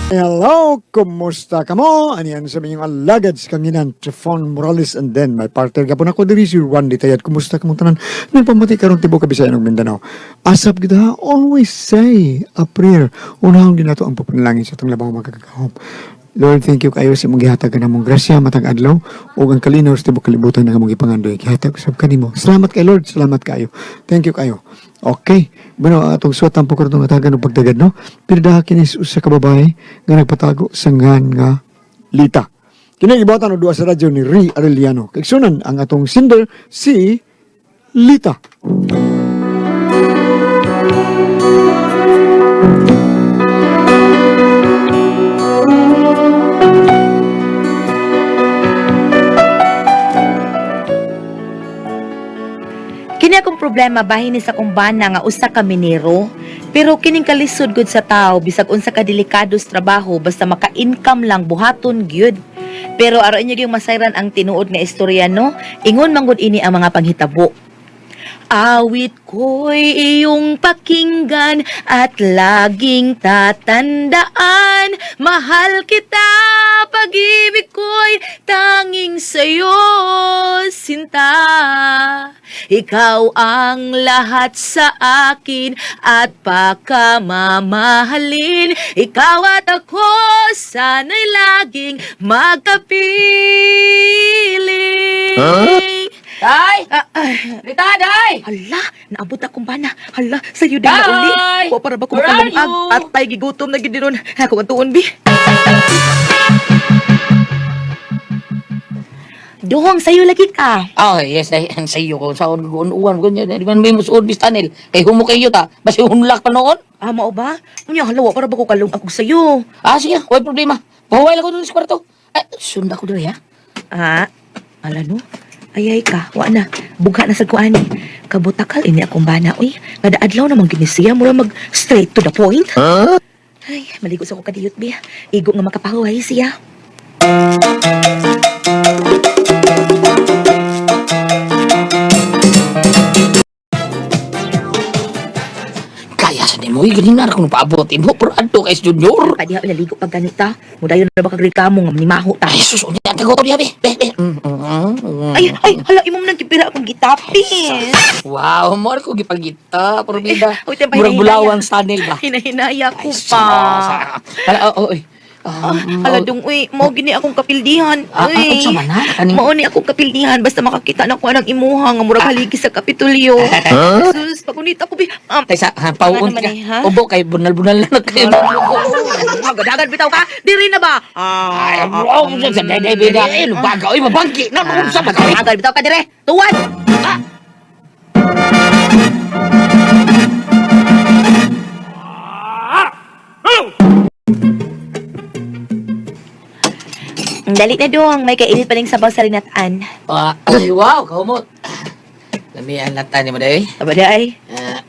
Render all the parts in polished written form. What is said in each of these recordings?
Hello! Kumusta ka mo? Aniyan sa inyong alagad sa kanginan, Trifon Morales, and then my partner gapon ako diri si Randy Tayad. Kumusta ka mo tanan? Nagpamati karon tibuok ka Bisaya ug Mindanao. Asap gid ha, always say a prayer. Unahon gid nato ang papanalangin sa atong labang makakagahom. Lord, thank you kayo sa imong gihatag kanamong grasya matag adlaw ug ang kalinaw sa tibuok kalibutan nga among gipangandoy. Gihatag usab kanimo. Salamat kay Lord, salamat kayo. Thank you kayo. Okay. Bueno, ang atong suwat ang pagkaroon ng atagan og pagdagad, no? Pero kini usa ka babae nga nagpatago sa ngan nga Lita. Kini gibuhatan og duwa sa radyo ni Ri Arellano. Kaigsunan ang atong singer si Lita. Kini akong problema bahin ni sa akong bana nga usa ka minero. Pero kining kalisod gud sa tao bisag unsa ka delikado sa trabaho basta maka-income lang buhaton gyud. Pero aron inyo gyud masayran ang tinuod nga istorya, no. Ingon man gud ini ang mga panghitabo. Awit ko'y iyong pakinggan at laging tatandaan. Mahal kita, pag-ibig ko'y tanging sa'yo, sinta. Ikaw ang lahat sa akin at pakamamahalin. Ikaw at ako sana'y laging magkapiling. Day! Ah, ay. Rita, day! Hala, naabot akong bana. Hala, sa'yo din na uli. Day! Wa para ba ko Where are makalungag? you? Atay, gigutom na gid ron. Ako ang tuon, bi. Duhong, sa'yo lagi ka. Oh, yes, day. Ang sayo ko. Sa uwan, ganyan. Di man may musuod, bistanil. Kay humo kayo ta. Basta hunlak pa noon. Ah, mao ba? Unya, hala, wa para ba ko kalungag og sa'yo? Ah, sige. Huwag problema. Pahuway lang ko dun sa kwarto. Ay, sunda ko dun, ha? Ah, ala no? Ayay ka, wa na. Bugha na sa kuani. Kabutakal ini akong bana, uy. Kada adlaw namang gini siya, mura mag straight to the point. Ay, maligo sa ko kadiyot, bi. Igo nga makapahuway siya. Kaya sa nimo, ganina kung paabot. Imo, pero adto kay Junior. Padiha naligo pag ganita. Mudayon na ba kag reklamo nga nimaho ta. Ay, sus, unya, ang tago ko diha, be. Be, be. Ay, ay, hala imo man nang gipira akong gitapis. Wow, mo ko gipagita, pero bida. Uy, tempay, Murag hinahina. bulawang stanil ba? Hinahinaya ko Ay, pa. Hala, oh, oh, oy. Hala dong, uy, mao gini akong kapildihan. Ah, ah, Uy. unsa man na? Kaning- Mao ni akong kapildihan basta makakita na ko anang imuha nga murag haligi sa Kapitolyo. Sus, pagunita ko bi. Tay sa ha, pauon Ano naman ka. eh, ha? Ubo kay bunal-bunal na nagkayo. Hagad-hagad bitaw ka. Diri na ba? Ay, oh, sa day bida. Ay, lubaga oy, mabangki na unsa ba ka? Hagad bitaw ka dire. Tuwan. Dali na dong, may kainit pa ning sabaw sa rinatan. Ah, ay, wow, kahumot. Lamian latan ni mo day. Aba day. Ah,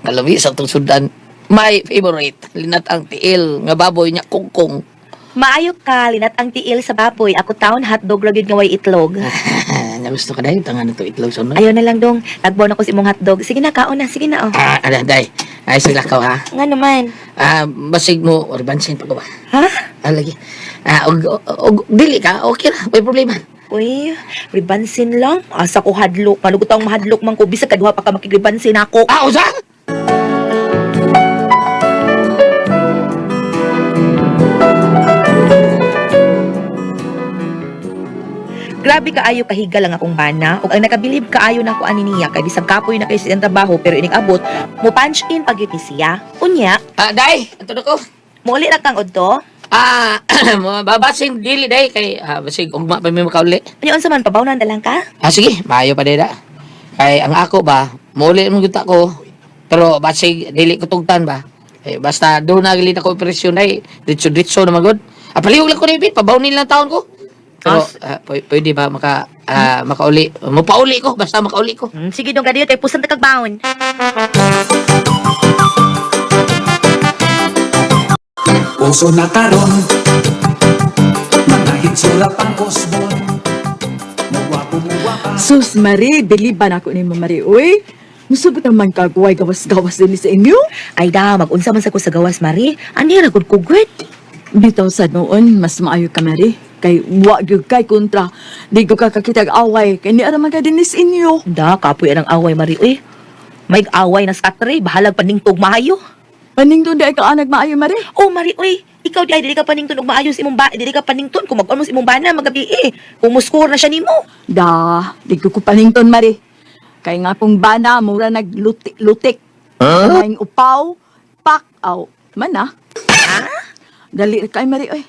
kalami sa itong sudan. My favorite, linatang tiil nga baboy niya kungkong. Maayo ka, linat ang tiil sa baboy. Ako taon hotdog ra gyud nga way itlog. Na gusto ka dahil tanga na to itlog sa Ayaw na lang dong, tagbo na ko sa imong hotdog. Sige na, kaon na, sige na oh. Ah, ala day. Ay sila ka ha. Nga naman. Ah, basig mo orbansin pa ko ba? Ha? Ah, lagi. Ah, og dili ka, okay ra, may problema. Uy, ribansin lang. Asa ko hadlok. Malugot ang mahadlok man ko. Bisag kaduha pa ka makigribansin ako. Ah, usa? Grabe kaayo kahiga lang akong bana. Ug ang nakabilib kaayo na ako ani niya kay bisag kapoy na kay siyang trabaho pero ining abot mo punch in pag gyud ni siya. Unya, Ah, day, ato na ko. muuli ra kang udto. Ah, babasing dili day kay basig ugma pa mi makauli. Unya unsa man pabawnan na lang ka? Ah, sige, maayo pa day da. Kay ang ako ba, muli mo gyud ko. Pero basig dili ko tugtan ba. Eh, basta doon na gilit ako operasyon day, ditso-ditso na magod. Ah, palihog lang ko ni Pete, pabawnin lang taon ko. Pero pwede ba makauli? Mapauli ko, basta makauli ko. Sige dong kadiyo kay pusan ta kag baon. Uso na karon mga hitsura pang osbon. Mugwapo mugwapa. Sus Marie, biliban ako ni Mama Marie. Uy, Musugot naman kagway gawas-gawas din sa inyo. Ay da, magunsa man sa ko sa gawas, Mari. Ani ra gud ko gwet. Bitaw sa noon, mas maayo ka, Mari. Kay wa gyud kay kontra. Di ko kakakitag away. Kay ni ara man ka dinis inyo. Da, kapoy ang away, Mari. Uy, may away na skatre, bahalag paningtog maayo. Panington di ay ka anag maayo, Mari. Oh, Mari, uy, ikaw di ay dili ka panington og maayos imong ba, dili ka panington kung mag-almos imong bana magabi eh. Kumuskor na siya nimo. Da, di ko ko panington, Mari. Kay nga kung bana, mura naglutik-lutik. Huh? Upaw, pak, aw, mana. Dali ra kay Mari, oy.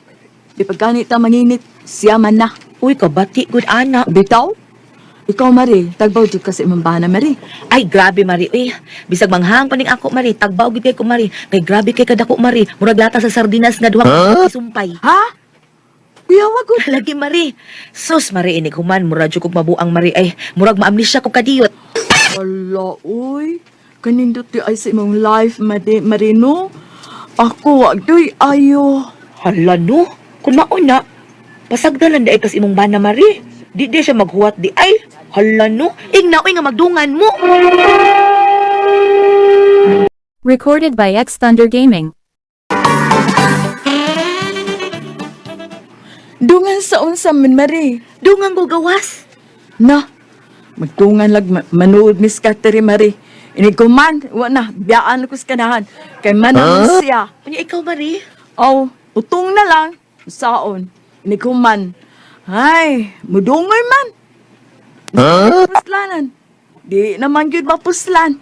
Di pagkanit ta manginit, siya man na. Uy, kabati gud ana. Bitaw? Ikaw, Mari, tagbaw jud ka sa imong bana, Mari. Ay, grabe, Mari. Uy, bisag manghang paning ako, Mari. Tagbaw gid kay ko, Mari. Kay grabe kay kadako, Mari. Murag lata sa sardinas nga duha ka sumpay. Ha? Kuya, wag ko. Lagi, Mari. Sus, Mari, inig human. Murag jud kog mabuang, Mari. Ay, murag maamnesia ko kadiyot. Ala, uy. Kanindot di ay sa imong life, Mari, Marino. Ako, wag doy ayo. Hala, no. Kung mauna, pasagdalan di ay kas imong bana, Mari. Di di siya maghuwat di ay. Hala, no. Igna, uy, nga magdungan mo. Recorded by X Thunder Gaming. Dungan sa unsa man, Mari. Dungan ko gawas. Na, magtungan lag manood Miss Catherine Marie. Ini ko man, wa na, biyaan ko sa kanahan. Kay man huh? Siya. Unya ikaw, Mari. Aw, utong na lang. Saon. Ini ko man. Ay, mudungoy man. Huh? Puslanan. Di naman gyud mapuslan.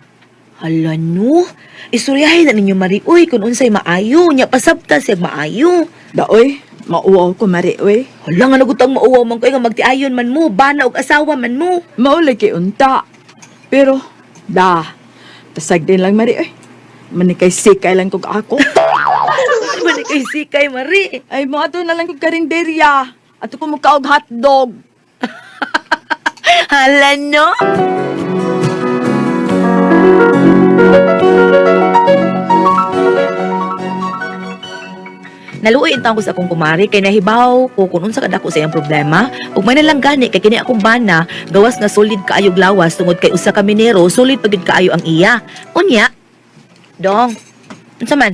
Hala, no. Istoryahin na ninyo, Mari. Uy, kung unsay maayo. Nya, pasabta siya maayo. Daoy, mauwaw ko Mari, uy. Hala nga nagutang mauwaw man ko nga magtiayon man mo, bana og asawa man mo. Maulay kay unta. Pero, da, pasag din lang Mari, uy. Manikay sikay lang kog ako. Man kay sikay Mari. Ay, mo ato na lang kog karinderya. Ato ko mukaog hotdog. Hala no. Naluoy intawon ko sa akong kumari kay nahibaw ko kung unsa kadako sa iyang problema ug may nalang gani kay kini akong bana gawas nga solid kaayo lawas tungod kay usa ka minero solid pa gid kaayo ang iya. Unya, dong. Unsa man?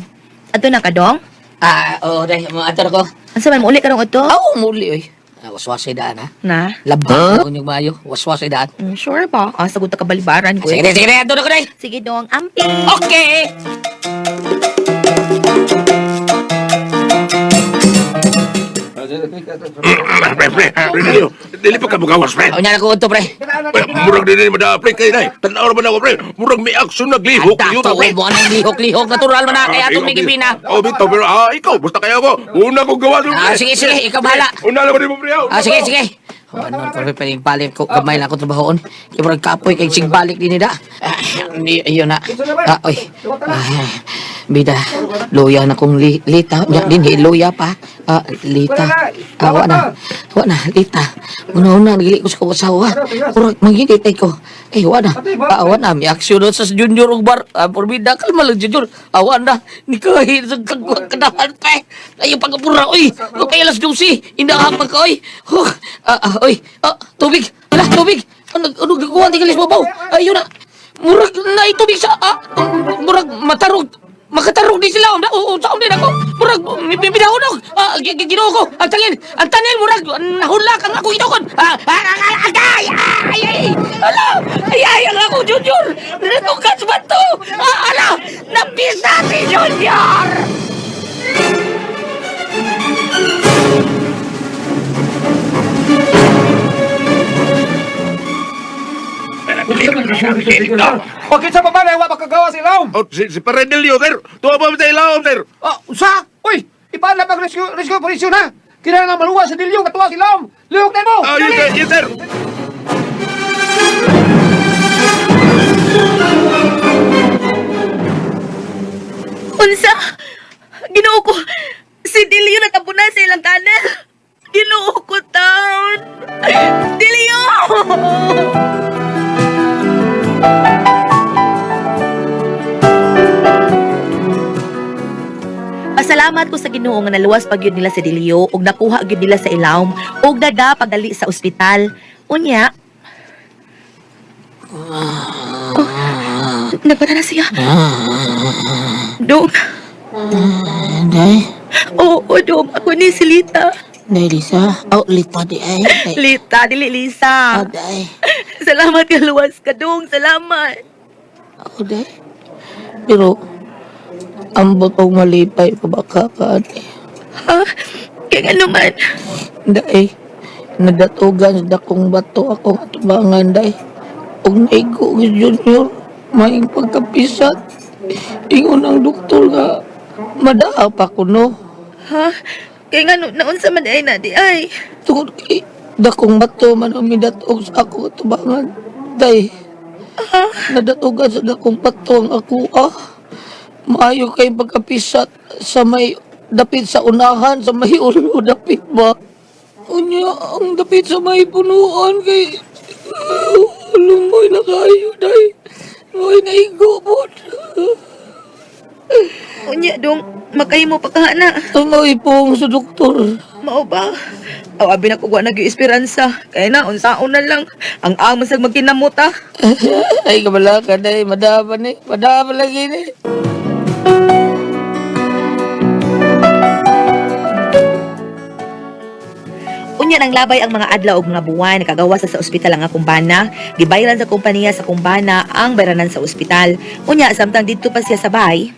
Adto na ka dong? Ah, oo, day. Mo ato ko. Unsa man muuli ka rong adto? Aw, muli, oy. Ah, waswasay daan, ha? Na? Labang huh? Yung mayo. Waswasay daan. Mm, sure ba? Ah, sagot ka kabalibaran ko. Sige, eh. day, sige, day. Ato na ko, day. Sige dong, amping. Okay! Pre, pre, pre, dili, dili pa ka mugawas, pre. Ako niya na ko ito, pre. Pre, murag dili mo pre, kay nay. Tanaw ra man ako, pre. Murag may action naglihok yun, Dato, pre. mo anong lihok-lihok. Natural man na, kaya atong may gibina. Oh, bitaw, pero ikaw, basta kaya ako. Una kong gawas, pre. Ah, sige, sige, ikaw bahala. Una lang mo, pre. Ah, sige, sige. Oh, ano, pero paling ko, gamay lang ako trabahoon. Kaya murag kapoy, kay sigbalik din nila. Ah, ayun na. Ah, oy. Ah, bida, luya na kong lita. Nya, din, eh, luya pa. Ah, lita. Ah, wa na. Wa na, lita. Una-una, nagili ko sa kawasawa. Murag, manggigitay ko. Eh, wa na. Ah, wa na. May aksyon doon sa junior ug bar. Ah, porbida, kalma lang, junior. Ah, wa na. Nikahin sa kagkadahan pa eh. Ay, yung pagkapura, oy. Okay, alas 12. Inahamag ka, oy. Huh. Ah, ah, oy. Ah, tubig. Ala, tubig. Ano, ano, gagawa, tingin babaw. Ayun na. Murag na itubig sa, ah, murag matarog. Makatarog din sila. Oo, sa din ako. Murag, binahunog. Ah, ginoo ko. Ang tangin, murag, nahulak ang ako inokon. Ah, ah, ah, ah, agay! Ay, ay, ala! Ay, ay, ang ako, Junior! Natukas ba to? Ah, ala! Napisa si Junior! Okay sa baba na, wa makagawa sa ilawom. Oh, si Paredelio, sir. Tuwa pa sa ilawom, sir. Ah, usa! Uy! Ipaanla pag rescue, rescue operation ha! Kailangan nga maluwa sa dilyo, katuwa sa ilawom! Lihok na mo! Ah, yes, sir, yes, sir. Unsa? Ginoo ko. Si Delio natabunan sa ilang tunnel. Ginoo ko taon. Delio! Pasalamat ko sa Ginoo nga naluwas pag yun nila sa Delio ug nakuha gyud nila sa ilawom ug nada pagdali sa ospital. Unya, oh, Nagpata na siya. Dong. Day, Oo, dong. Ako ni si Lita. day Lisa. Oh, Lita di ay. Day. Lita, dili Lisa. Oh, day. Salamat ka, luwas ka, dong. Salamat. Oh, day. Pero, ambot og malipay pa ba ka ka ate? Ha? Kaya nga naman. Day, nadatugan sa dakong bato akong atubangan, day. Og naigo og junior, maing pagkapisat. Ingon ang doktor nga, madaa pa ko no. Ha? Kaya nga, naunsa man ay na di ay. Tungod kay dakong bato man ang midatog sa ako atubangan. Day, nadatugan sa dakong bato ang ako ah. Maayo kay pagkapisat sa may dapit sa unahan, sa may ulo dapit ba? Unya, ang dapit sa may punuan kay lumoy na kayo, day. Mo'y naigubot. Unya, dong. Makahimo pa ka na. Tumoy pong sa doktor. Mao ba? Aw, abi na ko wa nag-esperansa. Kaya na, unsaon na lang. Ang amo sa magkinamot ah. Ay, kabala ka, day. Madapan eh. Madapan lagi ni. Unya nang labay ang mga adlaw ug mga buwan nakagawa sa ospital ang akong bana, gibayaran sa kompanya sa akong bana ang bayranan sa ospital. Unya samtang didto pa siya sa bahay.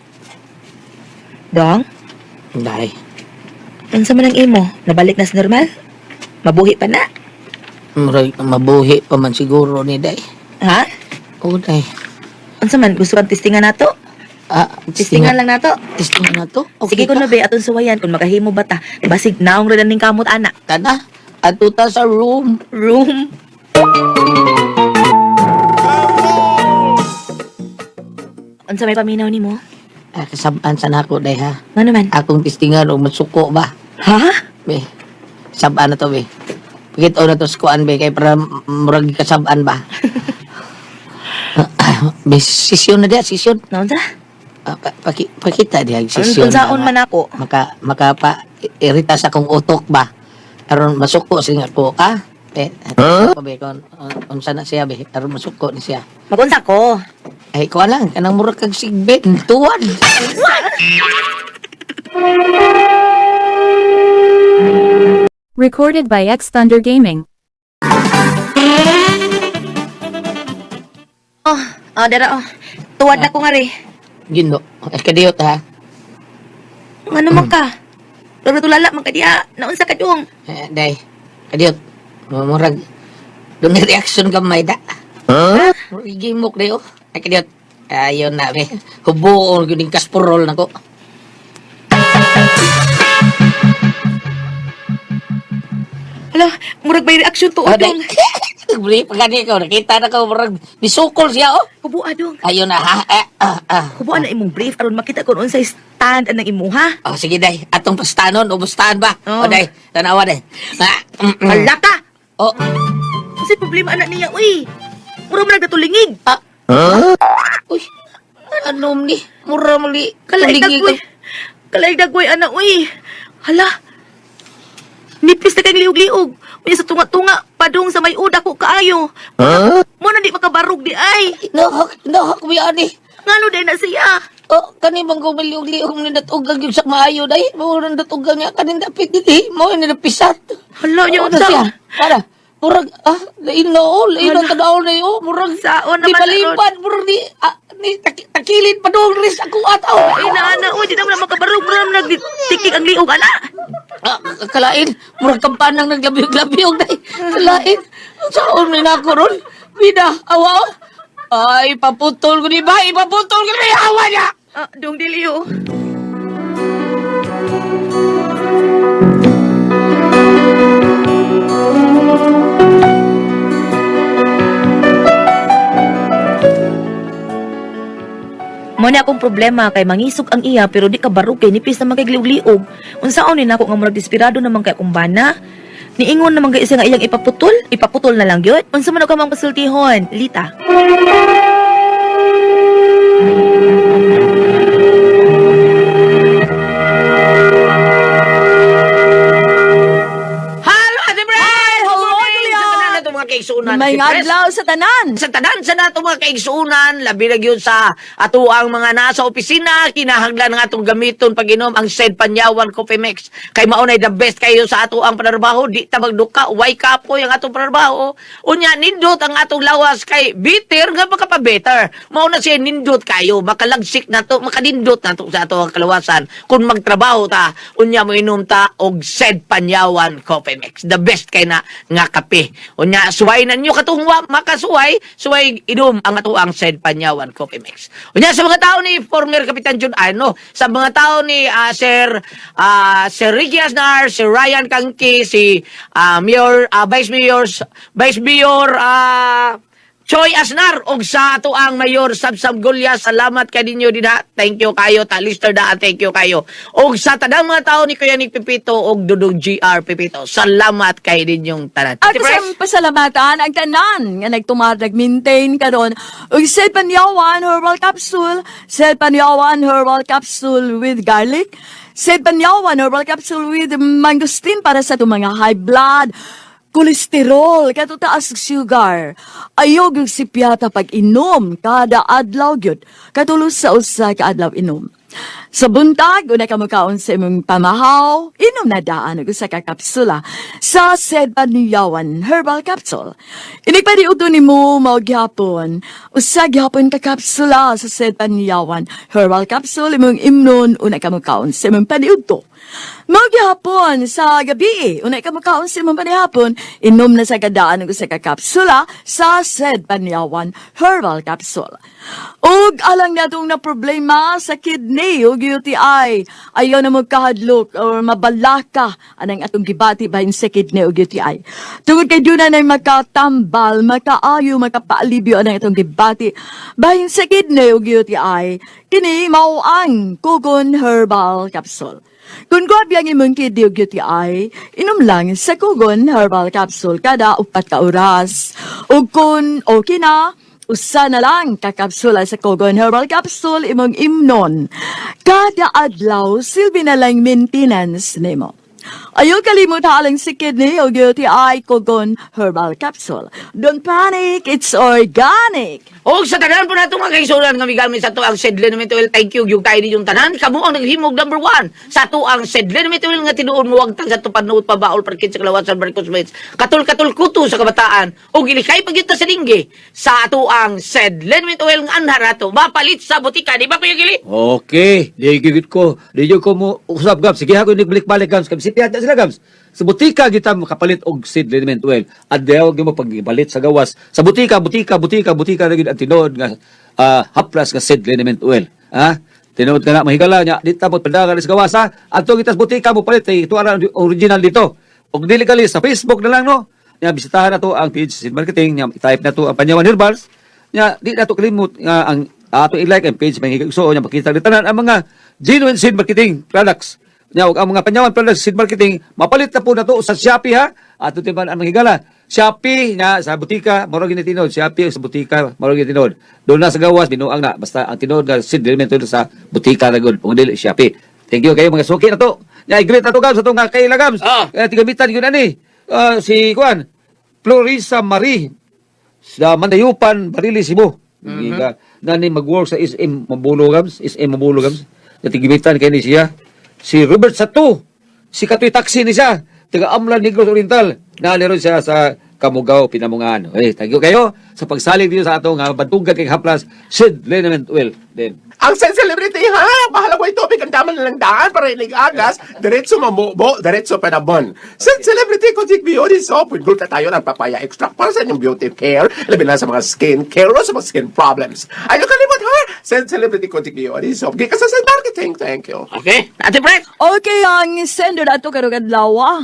Dong, Day, unsa man ang imo? Nabalik na sa normal? Mabuhi pa na? murag mabuhi pa man siguro ni day. Ha? Oo, day. Unsa man gusto kang testingan nato? Ah, Testingan lang nato. Testingan na to? Sige kuno be atong suwayan kung makahimo ba ta. Basig naong ra ning kamot ana. Tana, ato ta sa room. Room. Unsa may paminaw nimo? Ah, kasabaan sa nako, day ha. Ngano man? Akong testingan o masuko ba? Ha? Be, sabaan na to, be. Pakita na to sa kuan, be, kay para murag kasabaan ba? Be, sisyon na diya, sisyon. Naunsa? Ah, pakita diya, sisyon. Unsaon ba, man ako? Maka pa, irita sa akong utok ba? Aron masuko siya ko, ah? Be, huh? Be, kung unsa na siya, be, aron masuko ni siya. Magunsa ko. Ay, kuan lang, kanang murag kag sigbit, tuwan. Recorded by X Thunder Gaming. Oh, oh dara oh. Tuwad na ko nga re. Gindo, ay kadiyot ha. Ngano man ka? Pero tulala man ka diha. Naunsa ka dong? Eh, day, kadiyot. Murag, doon may reaction gamay da. Huh? Murag gimok dayo. Ay, kadiyot. Ayun na, be. Hubuon, yun yung kaspurol na ko. Hala, murag may reaction to Oh, day. dong. Bri, pagkani ko, nakita na ko, murag, nisukol siya, oh. Hubua dong. Ayun na, ha? Eh, ah, ah. Hubuan na imong brief aron makita kon unsay stand anang imuha. Oh, sige, day. Atong pastanon, o bastahan ba? Oh. O, day. Tanawa, day. Ah, Hala ka. Oh, Unsay problema anak niya uy? Murag man nagdatulingig. ah. Uy, ano ni? Mura mali. Kalaig Tulingig dagway. Kalaig dagway anak uy. Hala. Nipis na kang liog-liog. Unya sa tunga-tunga padung sa may uda ko kaayo. Huh? Mo na di makabarog di ay. Nahak, nahak, mi ani. Ngano day na siya? Oh, kani bang gumiliog-liog ni datugang yung sa maayo day. Mo nang datugang niya kanin dapit dili. Mo ni napisat. Hala niya Oh, na unsa? siya. Para. Murag ah, lain na oh, lain na Hala. tanaw na oh, murag Saon di naman palipad, murag di ah, ni takilid pa dong ris ako ataw. Ay na ana uy, di naman na makabarog mura naman nagtikik ang liog ana. Ah, kalain, murag kampanang naglabiog-labiog day. Kalain. Saon ni nako ron? Bida, awa oh. Ay, paputol ko ni ba? Ipaputol ko ni awa niya. Ah, dong dili oh. Mo na akong problema kay mangisog ang iya pero di ka barog kay nipis naman kay liog-liog. Unsaon ni nako nga murag desperado naman kay akong bana? Niingon naman kay isa nga iyang ipaputol, ipaputol na lang gyud. Unsa man ka mang pasultihon, Lita? Hello, Ate Brad! Hello, Julia! Sa kanan na itong mga kaigsunan kaigsuonan. May Si Pres. adlaw sa tanan. Sa tanan sa nato mga kaigsuonan, labi na gyud sa atuang mga nasa opisina, kinahanglan nga atong gamiton pag-inom ang Said Panyawan Coffee Mix. Kay mao nay the best kayo sa atuang panarbaho, di ta magduka, way kapoy ang atong panarbaho. Unya nindot ang atong lawas kay bitter nga makapabetter. Mao na siya nindot kayo, makalagsik nato, makanindot nato sa atong kalawasan kung magtrabaho ta, unya mo inom ta og Said Panyawan Coffee Mix. The best kay na nga kape. Unya suway na ninyo katong wa makasuway, suway inom ang atuang Said Panyawan Coffee Mix. Unya sa mga tao ni former Kapitan John Ano, sa mga tao ni Sir Ricky Aznar, Sir Ryan Kangki, si Mayor Vice Mayor Choi Asnar og sa ato ang Mayor Samsam Gulya, salamat kay ninyo dinha. Thank you kayo ta Lister daan, thank you kayo. Og sa tanang mga tao ni Kuya Nick Pipito og Dudong GR Pipito, salamat kay ninyong tanan. At Ate Pres? sa pasalamatan ang tanan nga nagtumar nag-maintain karon og Said Panyawan Herbal Capsule, Said Panyawan Herbal Capsule with garlic, Said Panyawan Herbal Capsule with mangosteen para sa itong mga high blood, kolesterol, kato taas og sugar. Ayaw gyud sipyata pag inom kada adlaw gyud. Katulos sa usa ka adlaw inom. Sa buntag, una ka mukaon sa imong pamahaw, inom na daan og usa ka kapsula sa Sedbaniyawan Herbal Capsule. Inigpadiuto nimo mao gyapon, usa gyapon ka kapsula sa Sedbaniyawan Herbal Capsule imong imnon una ka mukaon sa imong paniudto. Mao gyapon sa gabi, una ka mukaon sa imong panihapon, inom na sa kadaan og usa ka kapsula sa Sedbaniyawan Herbal Capsule. Ug alang natong na problema sa kidney ug UTI, ayaw na magkahadlok or mabalaka anang atong gibati bahin sa kidney ug UTI. Tungod kay duna nay makatambal, makaayo, makapaalibyo anang atong gibati bahin sa kidney ug UTI, kini mao ang Kugon Herbal Capsule. Kung grabe ang imong kidney ug UTI, inom lang sa Kugon Herbal Capsule kada 4 ka oras. Ug kung okay na, usa na lang kakapsula sa Kogon Herbal Capsule imong imnon. Kada adlaw, silbi na lang maintenance nimo. Ayaw kalimut halang si kidney o UTI Kogon Herbal Capsule. Don't panic, it's organic. Og sa tanan po nato mga kaigsuonan nga migamit sa ato ang Said Liniment Oil, thank you gyud kayo ninyong tanan. Kamo ang naghimog number one sa ato ang Said Liniment Oil nga tinuod mo wagtang sa tupanuot pabaol parkit sa kalawasan varicose veins. Katul-katul kuto sa kabataan og gilikay pa gyud ta sa linggi sa ato ang Said Liniment Oil nga anhar ato mapalit sa botika, di ba, Kuya Gili? Okay, di gigit ko. Di gyud ko mo usab, Gams. Sige ako nagbalik-balik, Gams. Kami sipiat na sila, Gams. Sa butika kita makapalit og seed liniment oil. Adyaw gyud mo pagbalit sa gawas. Sa butika, butika, butika, butika na gyud ang tinuod nga haplas nga seed liniment oil. Ha? Tinuod ka na mahigala nya. Di ta mo pandagan sa gawas ha. Adto kita sa butika mo palit kay ito ara ang original dito. Og dili kali sa Facebook na lang no. Nya bisitahan na to ang page sa seed marketing nya i-type na to ang Panyawan Herbals. Nya di na to kalimot nga ang ato i-like ang page mga igsuon nya makita di tanan ang mga genuine seed marketing products. Nya ug ang mga Panyawan products seed marketing mapalit na po nato sa Shopee ha. Ato timan ang higala. Shopee nya sa butika mao ra gini tinuod. Shopee sa butika mao ra gini tinuod. Doon na sa gawas binuang na basta ang tinuod nga seed element sa butika na gud kung dili Shopee. Thank you kayo mga suki na to. Nya i-greet na to Gams atong nga kaila Gams. Ah. Eh, tigamitan yun ani. Si kuan Florisa Marie sa Mandayupan, Barili, Cebu. Mm-hmm. Nani mag-work sa SM Mabulo Gams, SM Mabulo Gams. Natigimitan kay ni siya. Si Robert Sato, si Katoy Taxi ni siya, taga Amlan Negros Oriental. Naaliron siya sa Kamugaw, Pinamungan. Eh, thank you kayo sa pagsalig dito sa atong bantugan kay Haplas, Sid Liniment Oil. Then, Ang sen celebrity ha, bahala ko tubig ang dama na lang daan para iligagas, diretso mamubo, diretso panabon. Sen celebrity ko Dick Beauty Soap with glutathione ang papaya extract para sa inyong beauty care, labi na sa mga skin care o sa mga skin problems. Ayaw kalimot ha, Sen celebrity ko Dick Beauty Soap. Gikan sa Sen Marketing, thank you. Okay? Ate Pres. Okay, ang sender ato karong adlaw. Ah.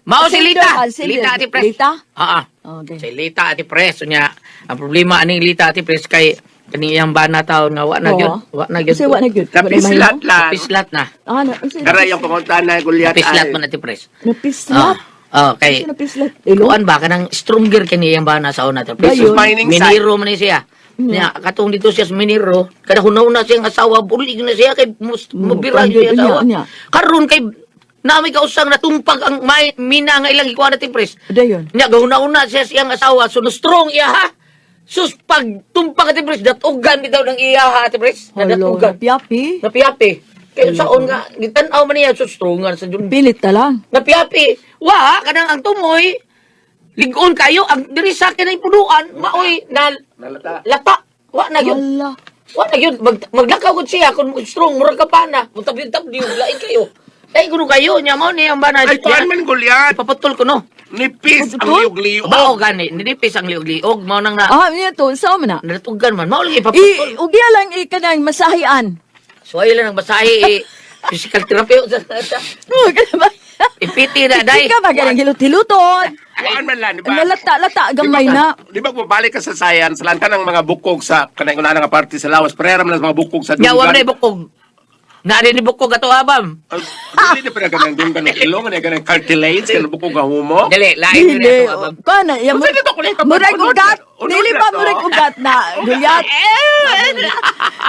Mao si Sender, Lita. ah, sender. Lita Ate Pres. Lita? Oo. Okay. Si Lita Ate Pres unya ang problema aning Lita Ate Pres kay kani iyang bana taon nga wa na Oo. gyud, wa na gyud. Kasi wa na gyud. Wa na Napislat lang. Napislat na. Ah, na, kasi Karay yung pumunta na Goliath. Napislat ay. man Ate Pres. Napislat. Ah, oh, kay Kasi napislat. Ilo. Kuan ba kanang stronger kani iyang bana sa una Ate Pres. Dayon. Mining site. Miniro man ni siya. Nya katong dito siya sa miniro, kada hunaw na siya ang asawa, bulig na siya kay mabira kuan siya gyud, asawa. unya, unya. Karon kay Naami kausang natumpag ang may, mina nga ilang ikuha natin, pres. Dayon. Nya gahuna-una siya siyang asawa, so strong iya ha. Sus pag tumpag ati pres, datugan bitaw ng iya ha ati pres. Hello, Nadatugan. napiapi. Napiapi. Kaya saon nga gitan-aw man niya sus strong nga sa jud. Pilit ta lang. Napiapi. Wa kanang ang tumoy ligon kayo ang diri sa akin ay punuan maoy na Nalata. lata. Wa na gyud. Hala. Wa na gyud maglakaw gud siya kun strong murag ka pana. Mutabyo-tabyo lain kayo. Ay kuno kayo nya mao ni ang bana. Ay, kuan man Goliath. Paputol ko no. Nipis ang Putol? liog-liog. Bao gani, ninipis ang liog-liog mao nang na Ah, niya to, sao man na? natugan man mao lagi I, paputol. ugya lang i kanang masahian. So ay lang ang basahe eh, physical therapy. Oh, kana ba? Ipiti na day. Di ka ba ganang hilot-hiluton? Kuan man lang, di ba? Nalata-lata gamay na. Di ba bumalik ka sa science, lan ka ng mga bukog sa kanang una nga parte sa lawas, parera man lang sa mga bukog sa Nya wa man dunggan. ay bukog. Na ni bukog ato abam. Ay, dili na pala ganang dunggan ng ilong, ano ganang cartilage, ganang bukog nga humo. Dili lain yun Dili. ato abam. Kana, ya Unsa dito kulay ka- murag unod ugat. na- unod Dili na ba to? murag ugat na? Gulyat.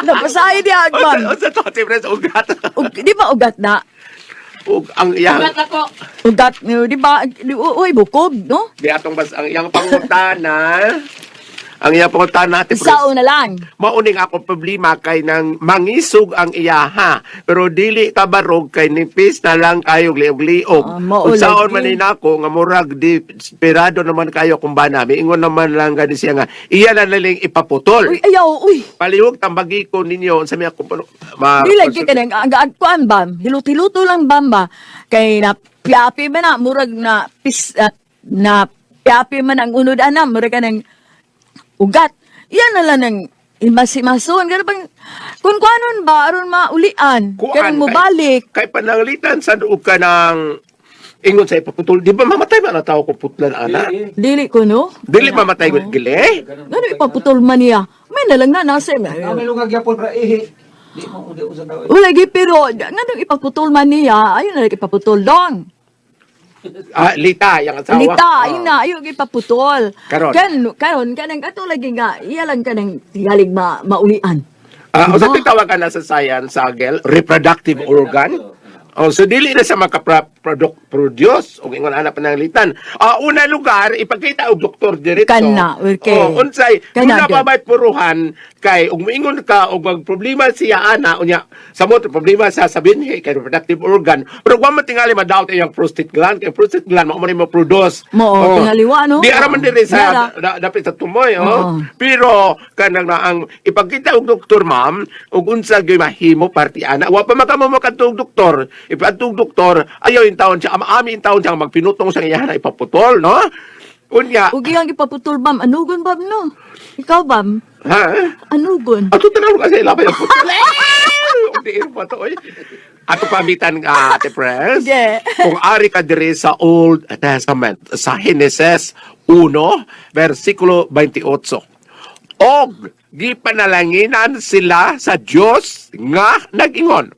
Napasahi di agman. Unsa to, Ate Pres, ugat. Di ba ugat na? Ug ang iyang Ugat ako. Ugat, di ba? Uy, bukog, no? di atong bas ang iyang pangutana. Ang iyang pangutana, Ate Pres. Sao na lang. Mauning ako problema kay nang mangisog ang iyaha pero dili kabarog kay nipis na lang kayo liog-liog. Ah, mao Unsaon lagi. man ni nako nga murag di pirado naman kayo kung ba nami ingon naman lang gani siya nga iya na naling ipaputol. Uy, ayaw, uy. Palihog tambagi ko ninyo unsa may ako ma Di lagi ka nang ang agkuan bam. Hilut-hiluto lang bam ba. Kay na piapi man na murag na pis ah, na piapi man ang unod ana murag ka ng ugat. Yan na lang ng imasimason. Ganun bang kung kuanon ba aron maulian. Kuan, Kanang mobalik. Kay pananglitan sa og ka ng ingon sa ipaputol di ba mamatay man ang tao kung putlan ana? Dili ko no. Dili mamatay gud gili. Ngano ipaputol man niya? May na lang na nasa. Kami lungag yapon pra ihi. Di mo di usa tao. Wala gi pero ngano ipaputol man niya? Ayun na lang ipaputol dong. Ah, lita yang asawa. Lita, Ah. ayun na, ayun ipaputol. Karon. Kan, karon, kanang ato lagi nga, iya lang kanang tigalig ma, maulian. Ah, Diba? usa tawag ka na sa science, Sagel, reproductive organ. Oh, so dili na sa maka-produce og ingon ana pananglitan. Ah, una lugar ipakita og doktor diretso. Kana, okay. Oh, unsay Kana, duna pa gyud. may puruhan kay ug moingon ka og mag problema siya ana unya samot problema sa sa binhi kay reproductive organ. Pero wa man tingali ma-doubt iyang prostate gland kay prostate gland mao man ni mo-produce. Mao, tingali wa, no? Di ara man diri sa Dara. dapit sa tumoy, oh. Oo. Pero kanang na ang ipagkita og doktor ma'am og unsa gyud mahimo parti ana. Wa pa makamo makadtog doktor. Ipadtog doktor ayaw in taon siya ama-ami in taon siya magpinutong sa iyahan na ipaputol, no? Unya, Ug iyang ipaputol bam, anugon bam no? Ikaw bam, ha? anugon. Ato tanaw kasi labay ang putol. Di pa to, oy. Ato pamitan nga, Ate Pres. Sige. Kung ari ka diri sa Old Testament, sa Heneses 1, versikulo 28. Og gipanalanginan sila sa Dios nga nag-ingon.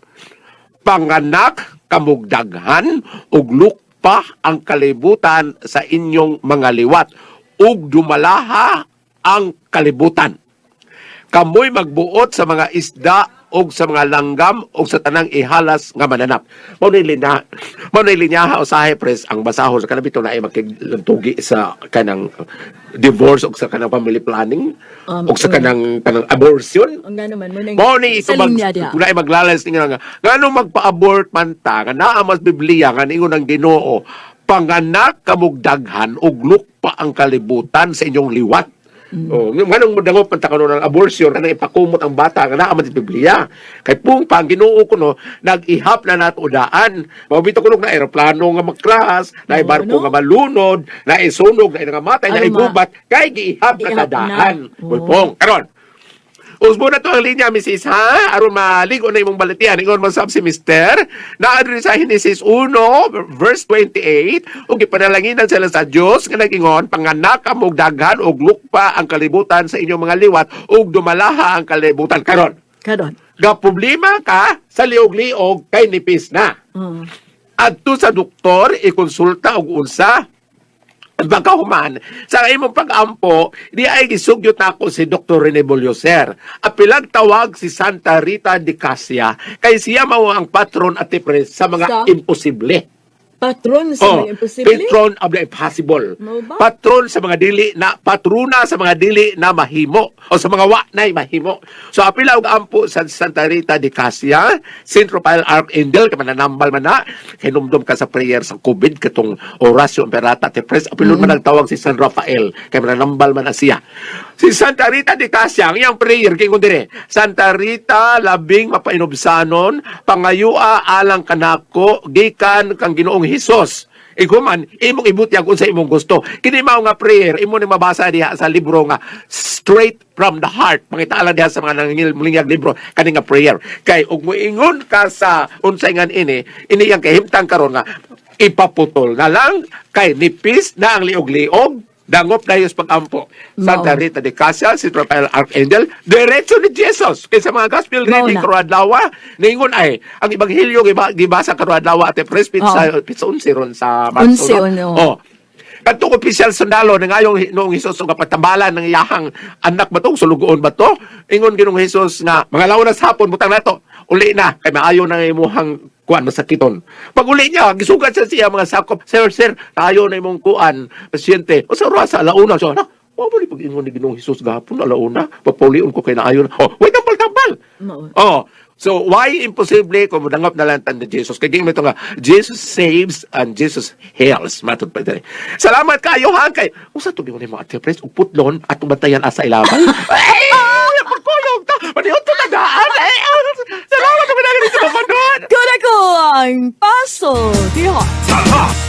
Panganak kamugdaghan ug lukpa ang kalibutan sa inyong mga liwat ug dumalaha ang kalibutan kamoy magbuot sa mga isda og sa mga langgam og sa tanang ihalas nga mananap. Mao ni linya, mao ni linyaha usahay pres ang basahon sa kanang bitaw na ay makiglantugi sa kanang divorce og sa kanang family planning og sa kanang kanang abortion. Ang gano man mo nang Mao ni ito sa mag linya diha. kung naay maglalas nga nga ngano magpa-abort man ta nga naa mas Biblia nga niingon ang Ginoo panganak kamugdaghan ug lukpa ang kalibutan sa inyong liwat. Oh, nganong modangop man ta kanon ang abortion kanang ipakumot ang bata nga naa man sa Biblia. Kay pung pa ang Ginoo kuno nag-ihap na nato daan. Mao bitaw kuno na eroplano nga mag-crash, na Oo, barko no? nga malunod, na isunog, na nangamatay, na Ano ma? igubat, kay giihap na Giihap na. tadaan. Oo. Pong, karon. Usbo na to ang linya, Mrs. Ha? Aron maligo na imong balatian. Ingon man sab si Mister. Naa diri sa Genesis 1, verse 28. Ug gipanalanginan sila sa Dios nga nag-ingon, panganak amog daghan og lukpa ang kalibutan sa inyong mga liwat ug dumalaha ang kalibutan karon. Karon. Ga problema ka sa liog-liog kay nipis na. Oo. Adto sa doktor ikonsulta og unsa Baka human, sa imong pag-ampo, di ay gisugyot nako si Dr. Rene Bolyoser. Apilag tawag si Santa Rita de Casia, kay siya mao ang patron at pres sa mga imposible. Patron sa Oh, mga imposible. patron of the impossible. Mao ba? Patron sa mga dili na patrona sa mga dili na mahimo o sa mga wa nay mahimo. So apila og ampo sa Santa Rita de Casia, Saint Raphael Archangel kay mananambal man na hinumdum ka sa prayer sa COVID katong Horacio Imperata te pres apilon man nagtawag si San Rafael kay mananambal man na siya. Si Santa Rita de Casia ang iyang prayer kay dire, Santa Rita labing mapainubsanon pangayua alang kanako gikan kang Ginoong Hesus. Iguman, imong ibutyag unsa imong gusto. Kini mao nga prayer, imo ni mabasa diha sa libro nga Straight from the Heart. Pangita lang diha sa mga nangingil mulingag libro kani nga prayer. Kay ug moingon ka sa unsay ngan ini, ini ang kahimtang karon nga ipaputol na lang kay nipis na ang liog-liog dangop na yung pag-ampo. Santa Mao. Rita de Casia, si Rafael Archangel, diretso ni Jesus. Kaysa mga gospel Mao reading na. karong adlaw, ningon ay ang ebanghelyo gibasa karong adlaw at pres pizza pizza 11 ron sa Marso. Onse, no? ono. Oh. Kadtong opisyal sundalo na ngayong noong Hesus nga patambalan ng iyahang anak ba to, sulugoon ba to? Ingon Ginoong Hesus nga mga launa sa hapon butang nato. Uli na kay maayo na imuhang kuan masakiton. Pag uli niya, gisugat siya siya mga sakop. Sir, sir, tayo na imong kuan, pasyente. O sa oras, alauna siya. Na, wa ba ni pag-ingon ni Ginoong Hesus gahapon alauna? Papaulion ko kay naayo na. Oh, wait, tambal-tambal. Mao. Oh, so why imposible kung modangop na lang tan ni Jesus? Kay gingon ito nga, Jesus saves and Jesus heals. Matod pa diri. Salamat kayo ha kay. Usa to ni mga ate pres ug putlon atong bantayan asa ilaban. Ay, pagkulong ta. Paniod to na daan. Ay, salamat sa pinagani sa panon. Kuda ko ang paso. Diha. Taha!